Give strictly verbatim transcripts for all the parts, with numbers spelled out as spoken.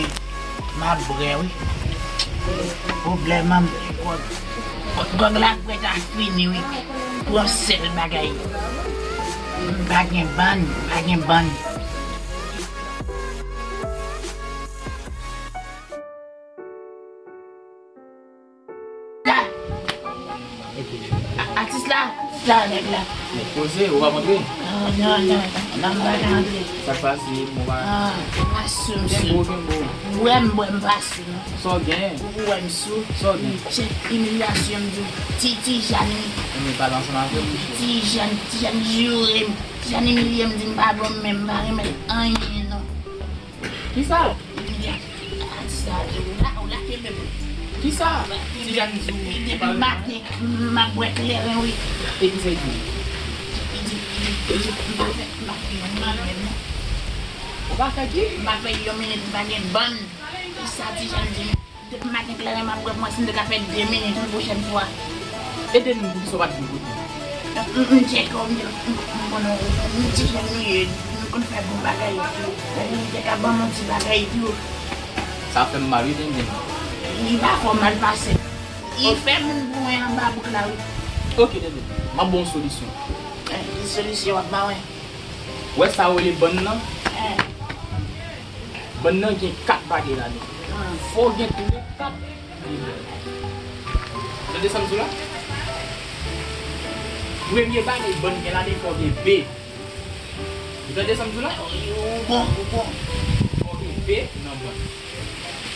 M ap bwè wi. Pwoblèm an, gwòg, gwòg la prèt a fini wi. Pou yon sèl bagay. M pa gen bann, m pa gen bann. A- Atis la, sa nèg la. Poze, ou ap antre? Ah, non, non, non, non, m pa ka antre. Sa k pase, mwen pa. Ah, m pa sou, m sou. Kenbe w, kenbe w. Ou wè m, bwè m pa sou, non. Sa w gen? Ou wè m sou. Sa w gen? Chèf imilyasyon, m di w. Ti, ti Jan. Mwen pale ansanm avè w, mesye. Ti Jan, ti Jan jire m. Ti Jan imilye m, di m pa bon, men m pa renmen anyen, non. Kisa? Kisa? Ou la, ou la kenbe m. Kisa? Ti Jan di w. Depi maten, m ap bwè kleren, wi. E kisa l di w? Li di, li di, li di, m pa fè, m pa fè yon minit menm. Ou pa fè ki? M pa fè yon minit, m pa gen bann. Kisa Ti Jan di m? Depi maten kleren m ap bwè, mwen si m te ka fè de minit yon pwochèn fwa. Ede nou, poukisa w pa t vin kote m? M, m, m tcheke w, m, m, m konnen w, m, m ti jèn nou ye, nou konn fè bon bagay. Ou te ka ban m yon ti bagay tou. Sa fè m mal, wi, tande m. Li pa fè w mal pase. Li fè moun goumen anba bouk la, wi. Ok, tande. M ap ba w yon solisyon. Eh, ki solisyon w ap ba mwen? Ou wè sa yo rele bann nan? Eh. Bann nan gen kat bagay ladan. Fò w gen tou le kat. Tande sa m di w la? Premye bagay bann gen ladan, fò w gen B. Ou tande sa m di w la? Ou bon, ou bon. Fò w gen B nan bann.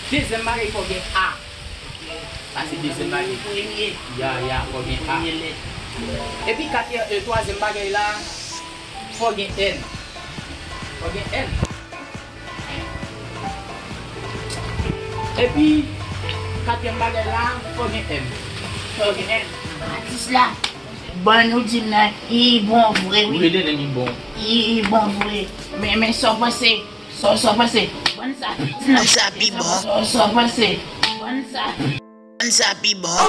Dezyèm bagay, fò w gen A. Sa se dezyèm bagay. Premye. Ya, ya, fò w gen A. Premye lèt. Epi katriyè-, e, twazyèm bagay la, fò w gen N. Fò w gen N. Epi, katriyèm bagay la, fò w gen M. Fò w gen M. Atis la, bann ou di m nan, li bon vre, wi. Wi, li li bon. Li, li bon vre. Men, men sa w panse? Sa, sa w panse? Bann sa, bann sa pi bon. Sa, sa w panse? Bann sa, bann sa pi bon.